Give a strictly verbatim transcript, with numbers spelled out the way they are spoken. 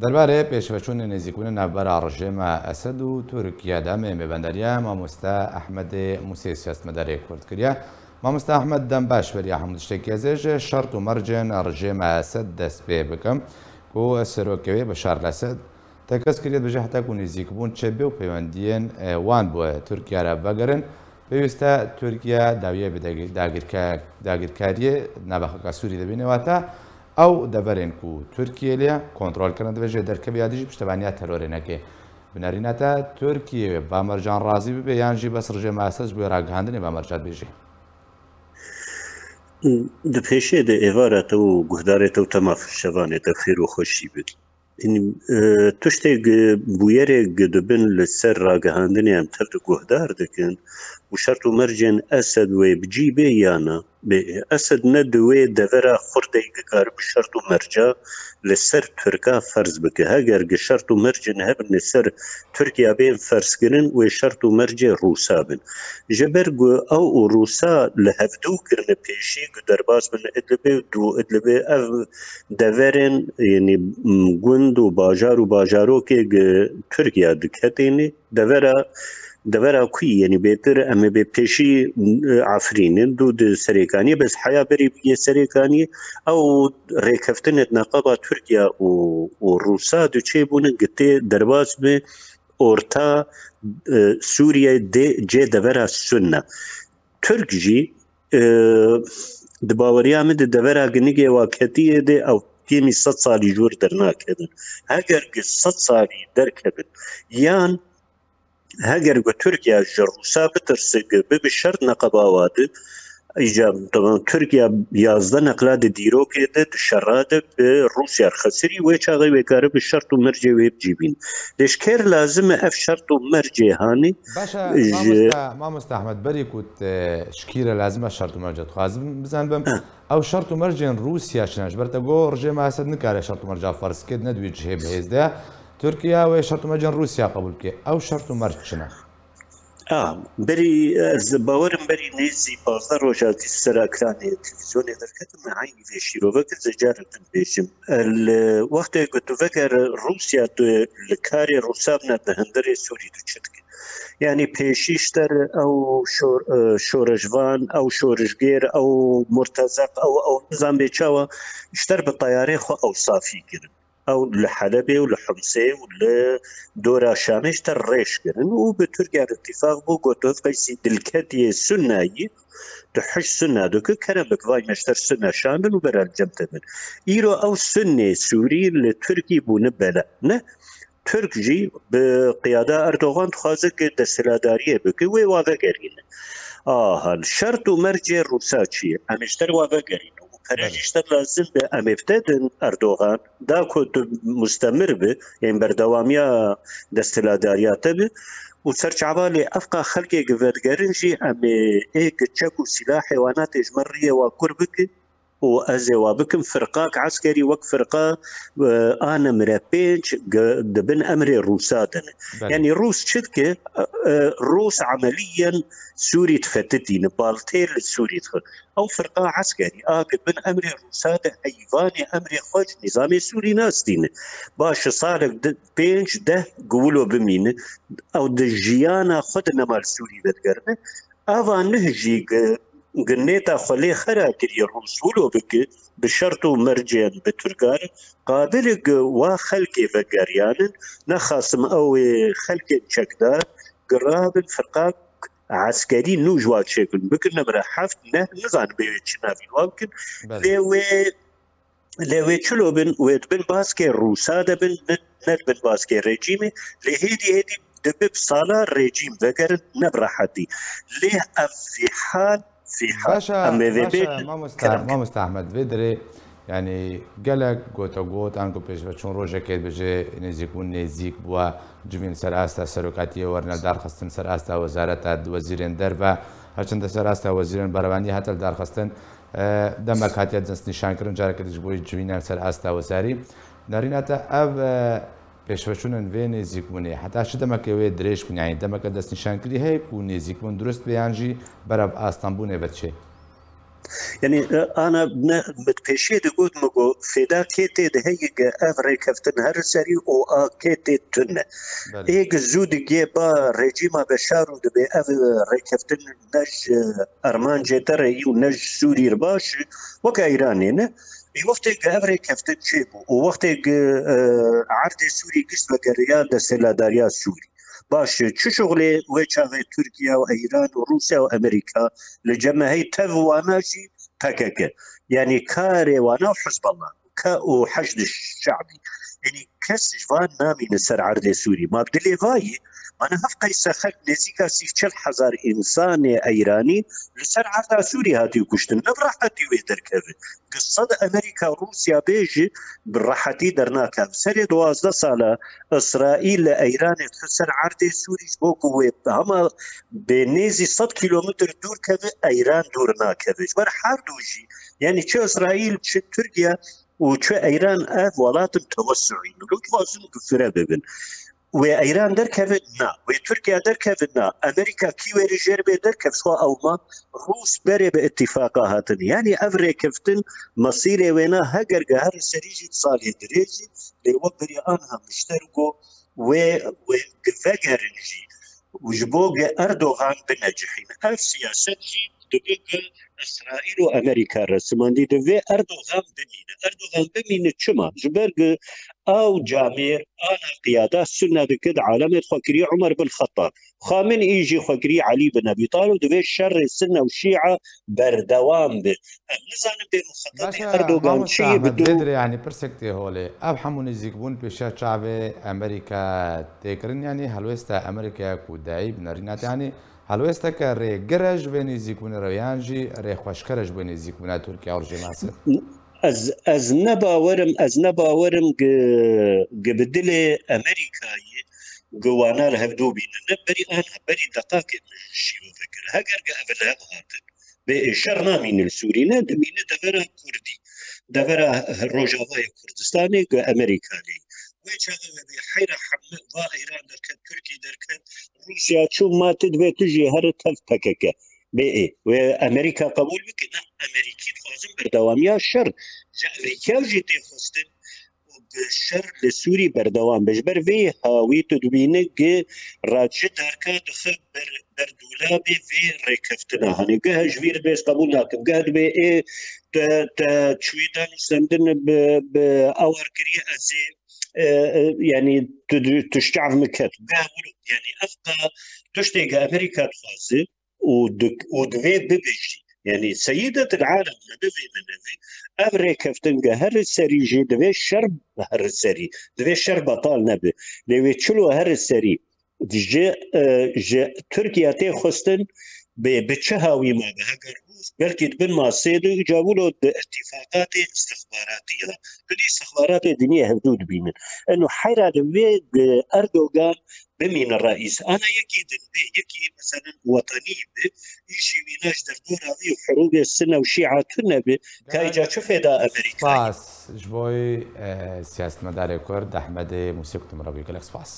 Derbarê pêşveçûnê nêzîkbûnê navbera rejêma Esed û Tirkiye de me mêvendariya mamoste Ehmedê Musê siyasetmedarê Kurd kiriye. Mamoste Ehmed, dem baş beriya hemû tiştekî. Ez ê ji şert û mercên rejêma Esed dest pê bikim ku serokê wê Beşar el-Esed tekez kiriye, dibêje heta ku nêzîkbûn çêbe û peywendiyên, e, wan bi Tirkiye re vegerin, pêwîst e Tirkiye dawiyê bi dagîr-, dagîrke-, dagîrkariyê navexeka Sûrî de bîne, wate ew deverên ku Tirkiye lê kontrol kirine, divê jê derkeve ya dî jî piştevaniya terorê neke. Bi nerîna te Tirkiye va mercan razî bibe yan jî bes rejêma Esed ji bo ragihandinê va merca dibêje? Di pêşê de êvara te û guhdarê te û tema şevanê te xêr û xweşî bin. Yanî, e, tiştê gi-, bûyerê gi dibin li ser ragihandinê em tev di guhdar dikin û şert û mercên Esed wê bi cî bê ya na? Bê, Esed ne di wê devera xurt de dikare bi şert û merca li ser Tirka ferz bike. Heger gi şert û mercên hebin li ser Tirkiye bên ferzkirin, wê şert û mercê Rûsa bin. Ji ber ku ew û Rûsa li hevdû kirine pêşî ku derbas bin Idlibê, dû Idlibê ev deverên, yanî, m, gund û bajar û bajarokê gi Tirkiye diketêne. Devera, devera kuyî, yanî bêtir em ê bê pêşî, e, Efrînin dû di Serêkaniyê, bes heya berî bûye Serêkaniyê, ew rêkeftinê di neqaba Tirkiye û, û Rûsa diçêbûnin, gi tê derbas bi orta, e, Sûriye dê cê devera Sunne. Tirk jî, e, di baweriya min di devera ginigê wa ketiyê de ew kêmî sed salî ji wir dernakevin. Heger gi sed salî derkevin, yan heger ku Tirkiye ji Rûsa bitirse ku bibe şert neqeba wa de, îca, tamam, Tirkiye yazdeh neqla di dîrokê de, di şera de bi Rûsya re xesirî, wê çaxê wê kare bi şert û mercê wê bicîbîn. Lê ji kêr lazim e ev şert û mercê hanî Baş e, ji mamoste, mamoste Ehmed, berî ku te şikîre lazim e şert û merca dixwazim bizanibim. Heh. Ew şert û mercên Rûsya çi ne? Ji ber te got rejêma Esed nikare şert û merca ferz bike, ne di wî cihê bi hêz de ye. Tirkiye wê şert û mercên Rûsya qebûl bike. Ew şert û merc çi ne? A, berî, ez bawerim berî nêzî pazdeh roja dî ser ekranê televîzyonê derketim, me eynî vê şîrove kir, ez ê carek din bêjim. El, wextê ku tu veger Rûsya tu li karê Rûsa bine di hundirê Sûrî tu çi dike? Yanî pêşî ji te re ew şor-, e, şoreşvan, ew şorişgêr, ew murtezeq, ew, ew nizam bê çawa ji te re bi teyarê xwe ew safî kirin. Ew li Helebê û li Humsê û li dora Şamê ji te rêş kirin û bi Tirkiye re îtîfaq bû, got, tu hevqeysî dilketiyê Sunnayî, tu hişt Sunna dikî, kerem bik, vay me ji te re Sunna şandin û bera li cem te bin. Îro ew Sunnê Sûrî li Tirkî bûne bela. Ne? Tirk jî bi qiyada Erdogan dixwaze ku desthilatdariyê bike, wê wa vegerîne. Aha, şert û mercê Rûsa çi ye? Em ê ji te re wa vegerîne. Û pere Belê. jî ji te lazim be, em ê bi te din Erdogan, da ku tu mustemir bi, ên berdewamiya desthilatdariya te bi. Û serçava lê evqa xelkê ku vedigerin jî em ê ê ku çek û sîlahê wana tê ji me riyê wa kûr bikin. Û ez ê wa bikim firqak eskerî wek firqa, e, A N M R pênc ge-, di bin emrê Rûsa de ne. Belê. Yanî Rûs çi dike? E, e, Rûs emeliyen Sûrî difetitîne, baltê li Sûrî dixwe. Ew firqa eskerî a ku bin emrê Rûsa de heyvanê emrê xwe ji nîzamê Sûrî nastîne. Baş e salek di, pênc, deh ku wilo bimîne, ew di jiyana xwe de nema li Sûrî vedigerine. Ava nuh jî gi, gi nêta xwe lê xera kiriye Rûs wilo bike, bi şert û mercên bi Tirka re, qabil e gi wa xelkê vegeriyanin, nexasim ew ê xelkên çekdar gi rabin firqak eskerî nû ji wa çêkin, bikin nemre heft, neh, nizanim bê wê çi navî li wa bikin. Belê. Lê wê Lê wê çilo bin, wê di bin baskê Rûsa de bin, ne, ne di bin baskê rejîmê, lê hêdî hêdî dibe bi sala rejîm vegerin, ne bi rehetî. Lê ev fîhal, fîhal. Baş e, em ê vê baş e, bêjin, mamoste, kerem. Mamoste Ehmed, vê dirê, yanî gelek gotegot, anku pêşveçûn rojekê dibêje nêzîkbûn nêzîk bûye, civîn ser asta serokatiyê werne darxistin, ser asta wezareta wezîrên derve, herçende ser asta wezîrên berevaniyê hate li darxistin. E, demek hatiye destnîşankirin, careke din ji bo civînan ser asta wezarî. Nerîna te ev, e, pêşveçûnên vê nêzîkbûnê heta çi demekê wê dirêj bûn? Yanî demeke destnîşankirî heye ku nêzîkbûn dirust be yan jî berev astanbûnê ve diçe? Yanî, e, ana ne, min pêşiyê de got, min got, fêda kê tê de heye ge ev rêkeftin her serî û a kê tê tune. Belê. Ê ge zû digê ba rejîma Beşar û dibê ev, e, rêkeftin ne ji, e, armancê te re yî û ne ji Sûrî re baş e, weke Îranê ne. Ê wextê ge ev rêkeftin çêbû û wextê ge, e, erdê Sûrî gişt vegeriya desthilatdariya Sûrî. Baş e, çi şuxulê wê çaxê Tirkiye û Îran û Rûsya û Amerîka li cem me hey tev wana jî P K K. Yanî karê wana û Hizbullah. Ke û Heşd Şe'bî. Yanî kes ji van namîne ser erdê Sûrî. Ma bi dilê vayî, mana hev qeyse xelk nêzîka sî çil hezar însanê Eyranî li ser erda Sûrî hatî kuştin. Ne bi rehetî wê derkeve. Gi sed Amerîka, Rûsya bê jî bi rehetî dernakeve. Serê duwazdeh sala Îsraîl li Eyranê dixe ser erdê Sûrî ji bo ku wê hema bê nêzî sed kîlometr dûr keve, Eyran dûr nakeve. Ji ber her du jî, yanî çi Îsraîl, çi Tirkiye û çi Eyran ev welat in tewessuî ne. Lût dixwazin gifire bibin. Wê Eyran derkeve? Na. Wê Tirkiye derkeve? Na. Amerîka kî wê rê jêr bê derkev? Xwe ew ma Rûs berê bi îtîfaqa hatin. Yanî ev rêkeftin mesîrê wê na heger ge her serî jî salê dirêj e, lê wek berî anha mişter got, wê, wê vegerin jî û ji bo ge Erdogan binecihîn. Ev siyaset jî dibe ge Îsraîl û Amerîka re simandî, divê Erdogan bimîne. Erdogan bimîne çima? Ji ber ge ew camêr ana qiyada Sunne dike, di alemê de xwe kiriye Umer bin Xettab. Xameneî jî xwe kiriye Elî bin Ebî Talib, divê şerê Sunne û Şîa berdewam be. Em nizanin bê muxetabê Erdogan çi yê bi dû. Vê dirê, yanî pirsek tê holê. Ev hemû nêzîkbûn pêşiya çavê Amerîka tê kirin, yanî helwêsta Amerîkaya ku dayî bi nerîna te, yanî helwêsteke rêgir e ji vê nêzîkbûnê re yan jî rêxweşker e ji bo nêzîkbûna Tirkiye û rejîma Esed? Ez, ez ne bawerim, ez ne bawerim gi, gi bi dilê Amerîkayê gi wana li hevdû bînin. Ne berî an, berî deqakê min ji şî ve vekir. Heger gi ev li hev hatin. Bê şer namîne li Sûrî, ne dimîne devera Kurdî, devera Rojavayê Kurdistanê ku Amerîka lê. Wê çaxê ve bê heyra heme va Îran derket, Tirkî derket, Rûsya çû, ma tu divê tu jî here tev P K K. Bê ê. Wê Amerîka qebûl bike? Ne, Amerîkî dixwazin berdewamiya şer ji Amerîka jî tê xwestin. Û bi şer li Sûrî berdewam be. Ji ber vê hawî tu dibîne gi raci derka dixe ber, ber dûlabê vê rêkeftina. Hanê geh ji vî re dibê ez qebûl nakim. Geh dibê ê te, te çûyî danûstendin bi, bi awar kiriye ez ê, e, e, yanî tu, tu, tu ji çav min ket. Geh wilo, yanî ev qa tiştê gi Amerîka dixwaze, û di, û divê bibe jî. Yanî seyidetil alem, ne divê me nevê. Ev rêkeftin ge her serî jî divê şer her serî. Divê şer betal nebe. Lê wê çilo her serî ji, e, ji Tirkiye tê xwestin, bê bi çi hawî ma be? Heger Rûs belkî di bin masê de, îca wilo di îtîfaqatê istixbaratî ya. Gidî istixbaratê diniyê hevdû dibînin. Eno heyra divê, e, Erdogan bimîne reîs. Ana yekî din bê, yekî meselen wetenî be, îşî wî ne ji derdora wî û herûbê Sunne û Şîa tune be, ka îca çi fêda Amerîkayê? Spas ji bo, e, siyasetmedarê Kurd Ehmedê Musî ku tu min re bûyî, gelek spas.